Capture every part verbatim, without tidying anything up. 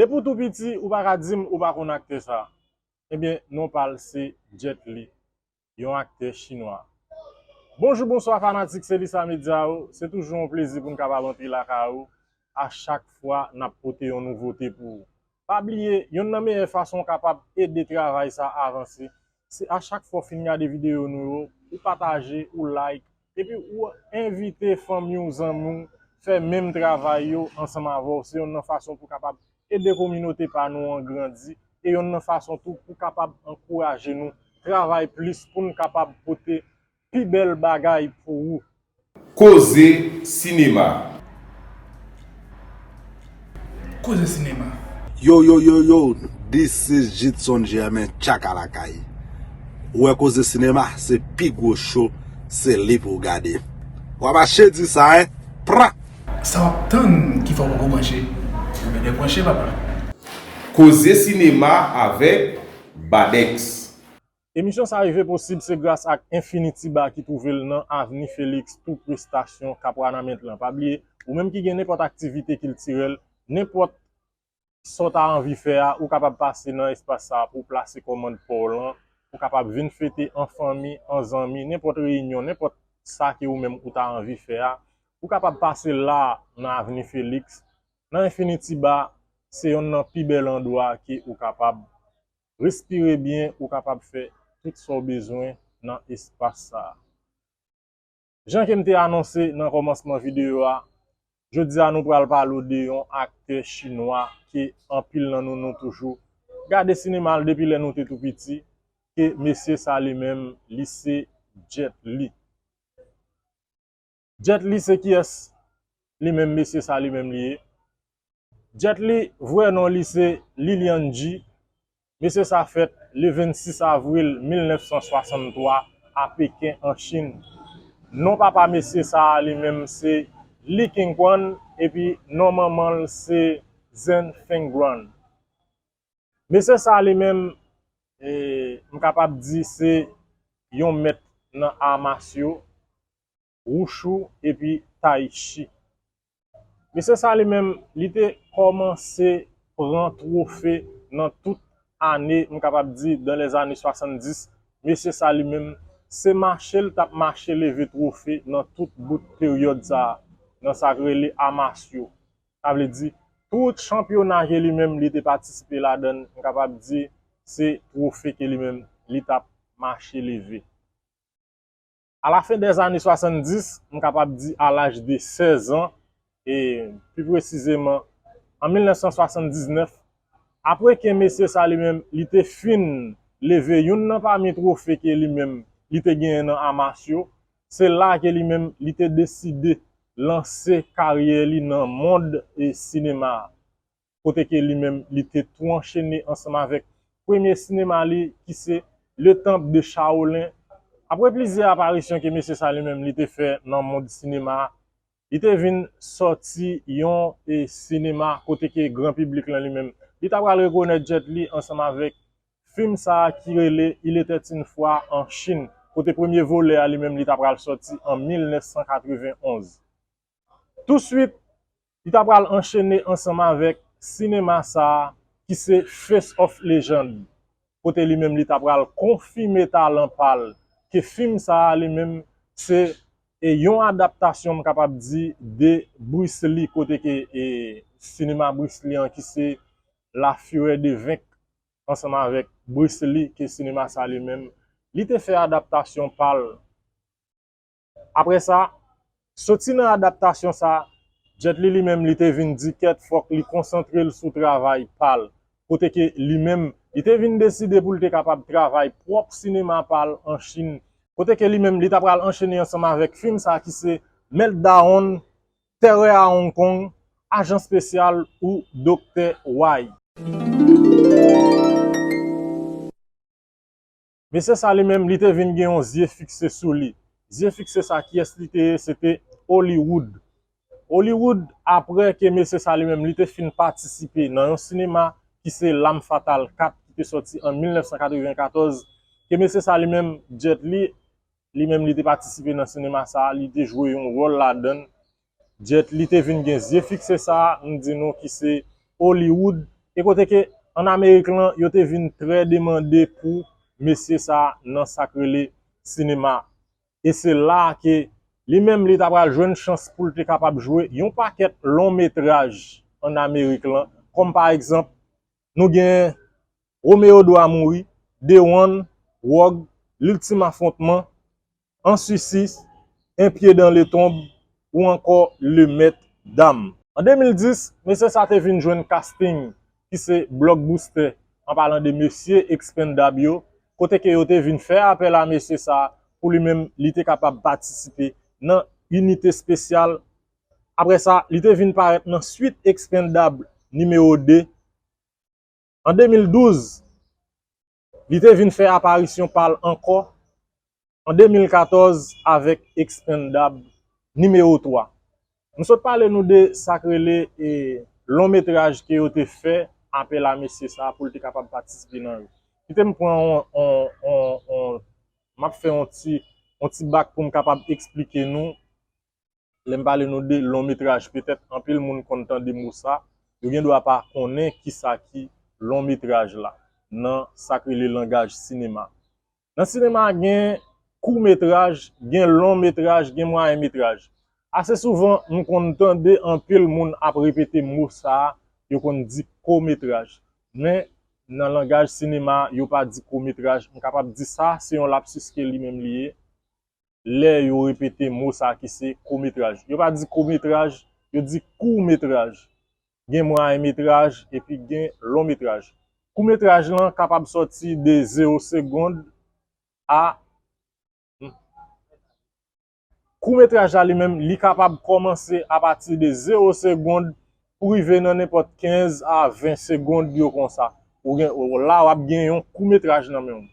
Depi w tou piti, ou pa ka di m ou pa konn aktè sa. Ebyen, non pa l se Jet Li, yon aktè chinwa. Bonjou, bonswa fanatik Selisa Media yo. Se toujou yon plezi pou n kapab antre lakay ou. A chak fwa, n ap pote yon nouvote pou ou. Pa bliye, yonn nan meyè fason w kapab ede travay sa avanse, se a chak fwa w fin gade videyo nou yo, ou pataje, ou like, epi ou envite fanmi w, zanmi w, fè menm travay yo ansanm avè w. Se yonn nan fason pou w kapab ede kominote pa nou an grandi, e yonn nan fason tou pou w kapab ankouraje nou travay plis pou n kapab pote pi bèl bagay pou ou. Koze sinema. Koze sinema. Yo, yo, yo, yo, this is Jitson Germain, Tchaka Lakay. Ou wè koze sinema, se pi gwo cho, se li pou w gade. W ap mache di sa, en? Pra! Sa w ap tann ki fè w poko branche? Ou mèt branche, papa. Koze sinema avèk Badex. Emisyon sa rive posib se gras ak Infinity Bar ki twouve l nan Avni Felix, tou pre estasyon Cap Ornament lan. Pa bliye, ou menm ki gen nenpòt aktivite kiltirèl, nenpòt sa w ta anvi fè a, ou kapab pase nan espas sa a pou w plase kòmand pa w lan, ou kapab vin fete an fanmi, an zanmi, nenpòt reyinyon, nenpòt sa ke ou menm ou ta anvi fè a, ou kapab pase la nan Avni Felix, nan Infinity Bar, se yonn nan pi bèl andwa ke ou kapab respire byen, ou kapab fè tout sa w bezwen nan espas sa a. Jan ke m te anonse nan kòmansman videyo a, jodi a nou pral pale w de yon aktè chinwa ke anpil nan nou nou toujou gade sinema l depi lè nou te tou piti, ke mesye sa li menm li se Jet Li. Jet Li se kiyès? Li menm mesye sa li menm li ye. Jet Li, vrè non li se Li Lianji. Mesye sa fèt le vennsis avril mil nèf san swasanntwa a Peken an Chin. Non papa mesye sa a li menm se Li Kingquan epi non manman l se Zhen Fengquan. Mesye sa li menm, e, m kapab di se yon mèt nan a masyo, wushu epi tai chi. Mesye sa li menm, li te kòmanse pran twofe nan tout ane, m kapab di, dans les années soixante-dix. Mesye sa li menm, se mache l t ap mache leve twofe nan tout bout peryòd sa a, nan sa k rele a masyo. Sa vle di, tout chanpyona ke li menm li te patisipe ladan l, m kapab di, se twofe ke li menm li t ap mache leve. A la fen dè zane swasanndis, m kapab di a laj de sèz an, e pi presizeman an mil nèf san swasanndiznèf, apre ke mesye sa li menm li te fin leve youn nan pami twofe ke li menm li te genyen nan a masyo, se la ke li menm li te deside lanse karyè li nan mond e sinema a. Kote ke li menm li te tou anchene ansanm avèk premye sinema li ki se Le Temple de Shaolin. Apre plizyè aparisyon ke mesye sa li menm li te fè nan mond sinema a, li te vin sòti yon e sinema kote ke gran piblik lan li menm li ta pral rekonèt Jet Li ansanm avèk fim sa a ki rele Il était une fois en Chine, kote premye volè a li menm li ta pral sòti an mil nèf san katrevenonz. Touswit, li ta pral anchene ansanm avèk sinema sa a ki se Face of Legend, kote li menm li ta pral konfime talan pa l, ke fim sa a li menm se e yon adaptasyon, m kapab di, de Bruce Lee, kote ke e sinema Bruce Lee an ki se La Fureur de Vaincre ansanm avèk Bruce Lee, ke sinema sa li menm li te fè adaptasyon pa l. Apre sa, soti nan adaptasyon sa, Jet Li li menm li te vin di kèt fòk li konsantre l sou travay pa l, kote ke li menm li te vin deside pou l te kapab travay pwòp sinema pa l an Chin, kote ke li menm li ta pral anchene ansanm avèk fim sa ki se Meltdown, Terreur à Hong Kong, Ajan Espesyal ou Doktè Wai. Mesye sa li menm li te vin gen yon zye fikse sou li. Zye fikse sa kiyès li te ye? Se te Hollywood. Hollywood, apre ke mesye sa li menm li te fin patisipe nan yon sinema ki se L'Arme Fatale kat ki te sòti an mil nèf san katrevenkatòz, ke mesye sa li menm Jet Li, li menm li te patisipe nan sinema sa, li te jwe yon wòl ladan l. Jet Li te vin gen zye fikse sa, m di nou ki se Hollywood, E kote ke ann Amerik lan, yo te vin trè demande pou mesye sa a nan sa k rele sinema. E se la ke li menm li ta pral jwenn chans pou l te kapab jwe yon pakèt long metraj ann Amerik lan, kòm pa egzanp, nou gen Romeo Dwa Mouri, The One, Wog, L'Ultime Affrontement, En Suicide, Un Pied dans le Tombe ou ankò Le Maître d'Armes. An de mil dis, mesye sa te vin jwenn casting ki se Blockbuster, an palan de mesye Expendab yo, kote ke yo te vin fè apèl a mesye sa pou li menm li te kapab patisipe nan inite espesyal. Apre sa, li te vin parèt nan swit Expendab nimewo de. An de mil douz, li te vin fè aparisyon pa l ankò an de mil katòz avèk Expendab nimewo twa. M sot pale nou de sa k rele e, long metraj ke yo te fè apèl a mesye sa a pou l te kapab patisipe nan yo. Kite m pran on, on, on, on, m ap fè on ti, on ti bak pou m kapab eksplike nou. Lè m pale nou de long metraj, petèt anpil moun konn tande mo sa, yo gen dwa pa konnen kisa ki long metraj la nan sa k rele langaj sinema. Nan sinema gen kou metraj, gen long metraj, gen mwayen metraj. Ase souvan, m konn tande anpil moun ap repete mo sa a, yo konn di ko metraj. Men, nan langaj sinema, yo pa di ko metraj. M kapab di sa, se yon lapsis ke li menm li ye. Lè yo repete mo sa ki se kou metraj. Yo pa di kou metraj, yo di kou metraj. Gen mwayen metraj epi gen long metraj. Kou metraj lan kapab sòti de zewo segonn a, kou metraj la li menm, li kapab kòmanse apati de zewo segonn pou rive nan nenpòt kenz a ven segonn yo konsa. Ou gen, ou, la w ap gen yon kou metraj nan men w.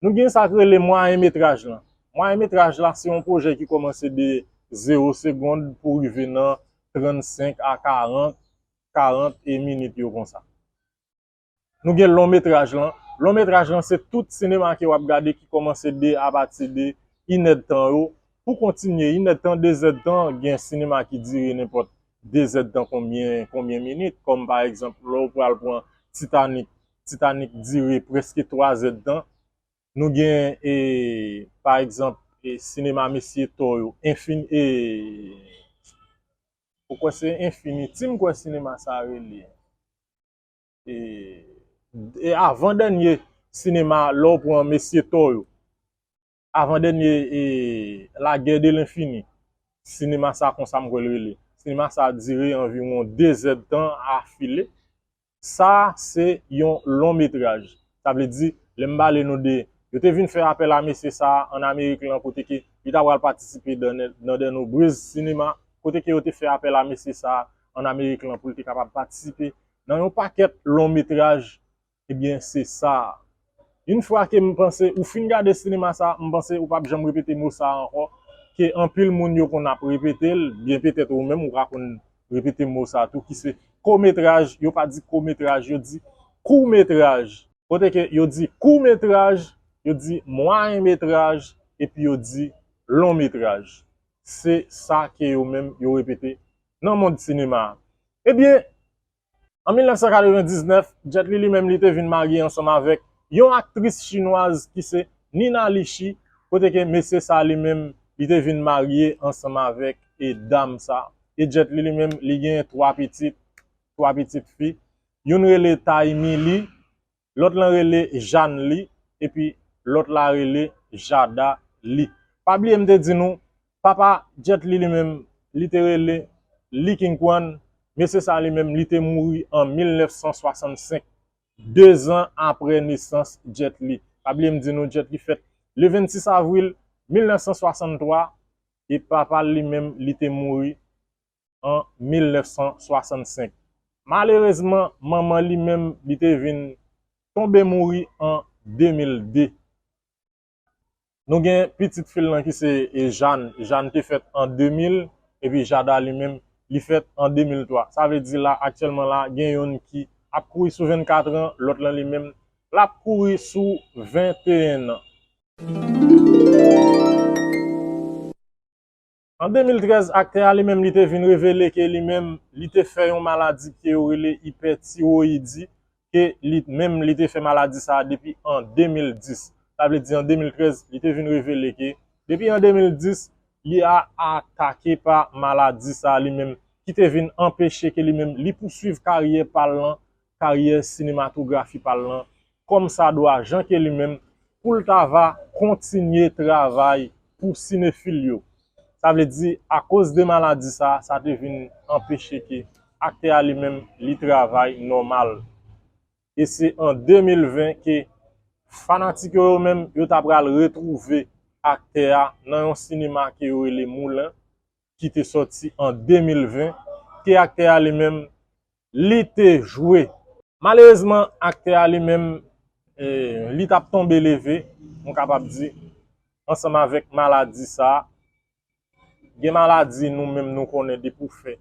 Nou gen sa k rele mwayen metraj lan. Mwayen metraj la se yon pwojè ki kòmanse de zewo segonn pou rive nan trannsenk a karant, karant e minit yo konsa. Nou gen long metraj lan. Long metraj lan se tout sinema ke w ap gade ki kòmanse de apati de inèdtan yo pou kontinye inèdtan, dezèdtan, gen sinema ki dire nenpòt dezèdtan konbyen, konbyen minit, kòm pa egzanp, lè w pral pran Titanic, Titanic dire prèske twazèdtan. Nou gen, e, pa egzanp, e, sinema mesye Thor yo, Infin-, e, ou kwè se Infinity, m kwè sinema sa rele. E, e avan dènye sinema, lè w pran mesye Thor yo, avan dènye, e, La Guerre de l'Infini, sinema sa konsa m kwè l rele. Sinema sa dire anviwon dezèdtan afile. Sa se yon long metraj. Sa vle di, lè m pale nou de, yo te vin fè apèl a mesye sa a ann Amerik lan, kote ke li ta pral patisipe nan, nan de nobrez sinema, kote ke yo te fè apèl a mesye sa a ann Amerik lan pou l te kapab patisipe nan yon pakèt long metraj, ebyen, se sa a. Yon fwa ke m panse ou fin gade sinema sa a, m panse ou p ap janm repete mo sa a ankò, ke anpil moun yo konn ap repete l, byen petèt ou menm ou ka konn repete mo sa a tou, ki se ko metraj, yo pa di ko metraj, yo di kou metraj. Kote ke yo di kou metraj, yo di mwayen metraj, epi yo di long metraj. Se sa ke yo menm yo repete nan mond sinema a. Ebyen, an mil nèf san katrevendiznèf, Jet Li li menm li te vin marye ansanm avèk yon aktris chinwaz ki se Nina Lichi, kote ke mesye sa li menm li te vin marye ansanm avèk e dam sa. E Jet Li li menm li gen twa pitit, twa pitit fi. Youn rele Taimi Li, lòt lan rele Jeanne Li, epi lòt la rele Jada Li. Pa bliye m te di nou, papa Jet Li li menm, li te rele Li King Kwan, mesye sa li menm, li te mouri an mil nèf san swasannsenk, dezan apre nesans Jet Li. Pa bliye m di nou, Jet Li fèt le vennsis avril mil nèf san swasanntwa, e papa l li menm, li te mouri an mil nèf san swasannsenk. Malerezman, manman li menm, li te vin tonbe mouri an de mil de. Nou gen pitit fi l lan ki se, e, Jeanne. Jeanne te fèt an de mil, epi Jada li menm, li fèt an de mil twa. Sa vle di la, aktyèlman la, gen youn ki ap kouri sou vennkat an, lòt lan li menm, l ap kouri sou venteyen an. An de mil trèz, aktè a li menm li te vin revele ke li menm li te fè yon maladi ke yo rele ipètiwoyidi, ke li menm li te fè maladi sa a depi an de mil dis. Sa vle di an de mil trèz, li te vin revele ke depi an de mil dis, li a atake pa maladi sa a li menm, ki te vin anpeche ke li menm li pouswiv karyè pa l lan, karyè sinematografi pa l lan, kòmsadwa, jan ke li menm, pou l ta va kontinye travay pou sinefil yo. Sa vle di, akoz de maladi sa, sa te vin anpeche ke aktè a li menm, li travay nòmal. E se an de mil ven ke fanatik yo, yo menm, yo ta pral retwouve aktè a nan yon sinema ke yo rele Moulin, ki te sòti an de mil ven, ke aktè a li menm, li te jwe. Malerezman, aktè a li menm, eh, li t ap tonbe leve, m kapab di, ansanm avèk maladi sa a. Gen maladi nou menm nou konnen depi w fè.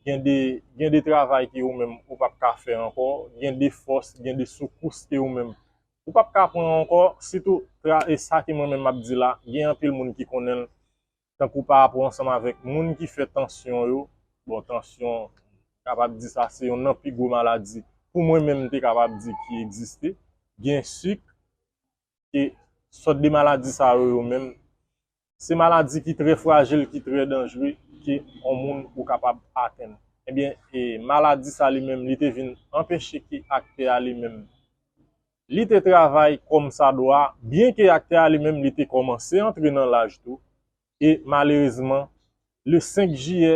Gen de, gen de travay ke ou menm ou p ap ka fè ankò, gen de fòs, gen de soukous ke ou menm ou p ap ka pran ankò, sitou tra-, e sa ke mwen menm m ap di la, gen anpil moun ki konnen l, tankou pa rapò ansanm avèk moun ki fè tansyon yo. Bon, tansyon, kapab di sa, se youn nan pi gwo maladi, pou mwen menm, m te kapab di ki egziste. Gen sik, e sòt de maladi sa yo, yo menm, se maladi ki trè frajil, ki trè danjre, ke yon moun ou kapab atenn. Ebyen, e maladi sa li menm, li te vin anpeche ke aktè a li menm, li te travay kòmsadwa, byenke aktè a li menm, li te kòmanse antre nan laj tou, e malerezman, le senk jiyè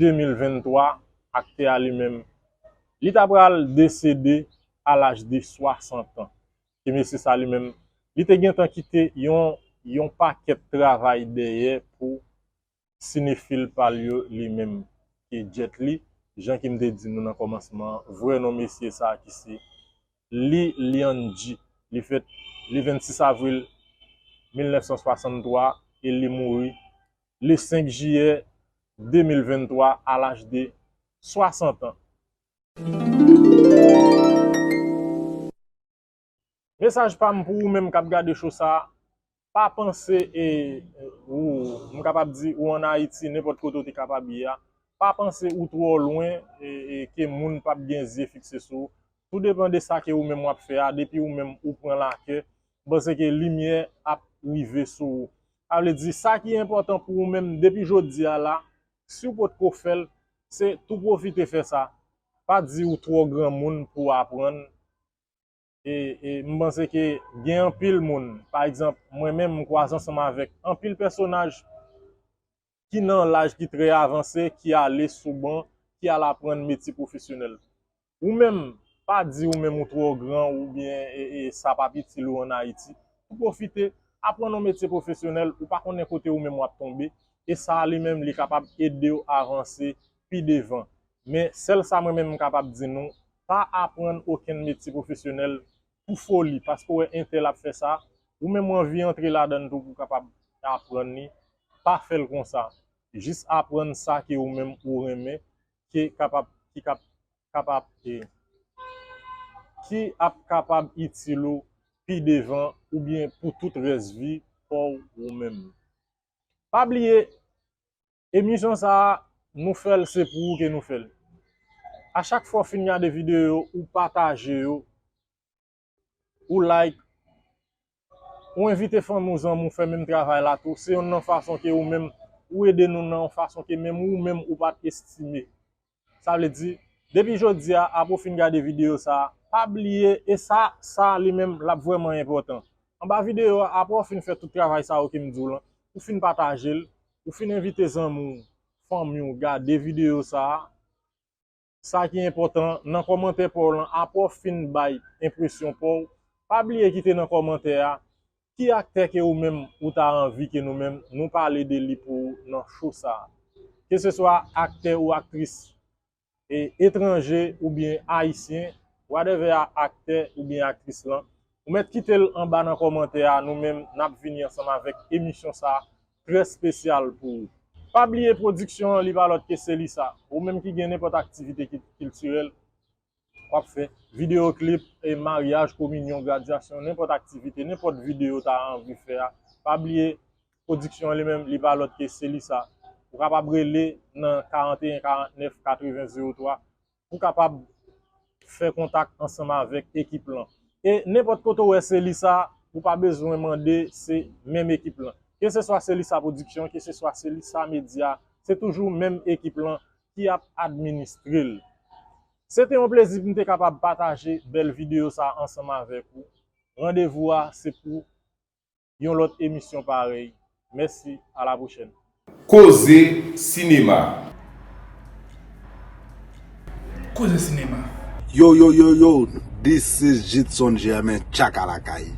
de mil venntwa, aktè a li menm, li ta pral desede a laj de swasant an. Ke mesye sa li menm, li te gentan kite yon, yon pakèt travay dèyè pou sinefil pa l yo li menm, ke Jet Li, jan ke m te di nou nan kòmansman an, vrè non mesye sa ki se Li Lian Ji. Li fèt le vennsis avril mil nèf san swasanntwa e li mouri le senk jiyè de mil venntwa a laj de swasant an. Mesaj pa m pou ou menm k ap gade cho sa a, pa panse, e, ou, m kapab di, ou ann Ayiti, nenpòt kote ou te kapab ye a, pa panse ou twò lwen, e, e, ke moun p ap gen zye fikse sou ou. Tou depann de sa ke ou menm w ap fè a, depi ou menm ou pran lakè, m panse ke limyè ap rive sou ou. Sa vle di, sa ki enpòtan pou ou menm depi jodi a la, si w potko fè l, se tou pwofite fè sa. Pa di ou twò granmoun pou w aprann. E, e m panse ke gen anpil moun, pa egzanp, mwen menm, m kwaze ansanm avèk anpil pèsonaj ki nan laj ki trè avanse, ki ale sou ban, ki al aprann metye pwofesyonèl. Ou menm, pa di ou menm ou twò gran oubyen, e, e, sa p ap itil ou ann Ayiti. Ou pwofite, aprann yon metye pwofesyonèl, ou pa konnen kote ou menm w ap tonbe, e sa a li menm, li kapab ede w avanse pi devan. Men, sèl sa mwen menm m kapab di nou, pa aprann okenn metye pwofesyonèl pou foli, paske w wè entèl ap fè sa, ou menm w anvi antre ladan l tou pou w kapab aprann li, pa fè l konsa. Jis aprann sa ke ou menm ou renmen, ke kapab, ki kap-, kapab, e, ki ap kapab itil ou pi devan oubyen pou tout rès vi pa w ou menm. Pa bliye, emisyon sa a, nou fè l, se pou ou ke nou fè l. A chak fwa w fin gade videyo yo, ou pataje yo, ou like, ou envite fanmi w, zanmi w fè menm travay la tou. Se youn nan fason ke ou menm, ou ede nou nan yon fason ke menm ou menm ou pa t estime. Sa vle di, depi jodi a, apre w fin gade videyo sa a, pa bliye, e sa, sa li menm, l ap vrèman enpòtan. Anba videyo a, apre w fin fè tout travay sa yo ke m di w lan, ou fin pataje l, ou fin envite zanmi w, fanmi w gade videyo sa a, sa ki enpòtan, nan kòmantè pa w lan, apre w fin bay enpresyon pa w, pa bliye kite nan kòmantè a, ki aktè ke ou menm ou ta anvi ke nou menm nou pale de li pou ou nan cho sa a? Keseswa aktè ou aktris, e, etranje oubyen ayisyen, whatever a aktè oubyen aktris lan, ou mèt kite l anba nan kòmantè a, nou menm n ap vini ansanm avèk emisyon sa a trè espesyal pou ou. Pa bliye pwodiksyon an, li pa lòt ke Selisa. Ou menm ki gen nenpòt aktivite ki, kiltirèl, w ap fè videyo klip, e, maryaj, kominyon, gradyasyon, nenpòt aktivite, nenpòt videyo w ta anvi fè a, pa bliye pwodiksyon an li menm, li pa lòt ke Selisa. Ou kapab rele nan karanteyen karantnèf katreven zewo twa pou kapab fè kontak ansanm avèk ekip lan. E nenpòt kote w wè se li sa, ou pa bezwen mande, se menm ekip lan. Keseswa se li sa pwodiksyon, keseswa se li sa medya, se toujou menm ekip lan ki ap administre l. Se te yon plezi pou m te kapab pataje bèl videyo sa ansanm avèk ou. Randevou a se pou yon lòt emisyon parèy. Mèsi, a la pwochèn. Koze sinema. Koze sinema. Yo, yo, yo, yo, this is Jidson Germain, Tchaka Lakay.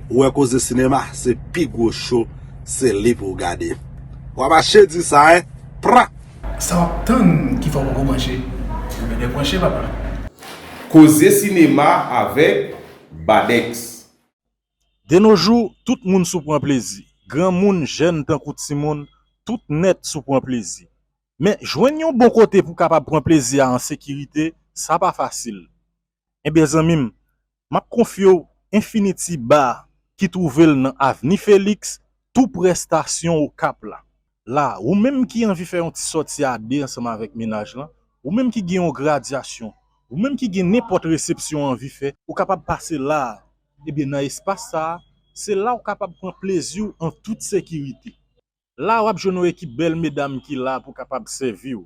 Ou wè koze sinema, se pi gwo cho, se li pou w gade. W ap mache di sa, en? Pra! Sa w ap tann ki fè w poko branche? Ou mèt debranche, papa. Koze sinema avèk Badex. De nos jours, tout moun sou pran plezi. Granmoun, jèn tankou timoun, tout nèt sou pran plezi. Men, jwenn yon bon kote pou kapab pran plezi a an sekirite, sa pa fasil. Enben zanmi m, m ap konfye w Infinity Bar ki twouve l nan Avni Felix, tou prè estasyon Okap la. La, ou menm ki anvi fè yon ti sòti a de ansanm avèk mennaj lan, ou menm ki gen yon gradyasyon, ou menm ki gen nenpòt resepsyon w anvi fè, ou kapab pase la a. Ebyen, nan espas sa a, se la w kapab pran plezi w an tout sekirite. La, w ap jwenn yon ekip bèl medam ki la pou kapab sèvi w.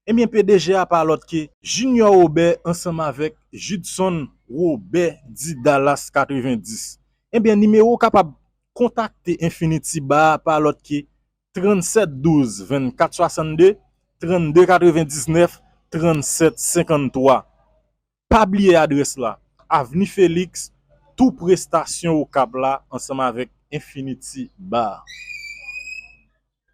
Ebyen, P D G a pa lòt ke Junior Robert ansanm avèk Judson Robert di Dallas katrevenndis. Ebyen, nimewo w kapab kontakte Infinity Bar a pa lòt ke trannsèt douz vennkat swasannde, trannde katrevendiznèf, trannsèt senkanntwa. Pa bliye adrès la, Avni Felix, tou pre estasyon Okap la, ansanm avèk Infinity Bar.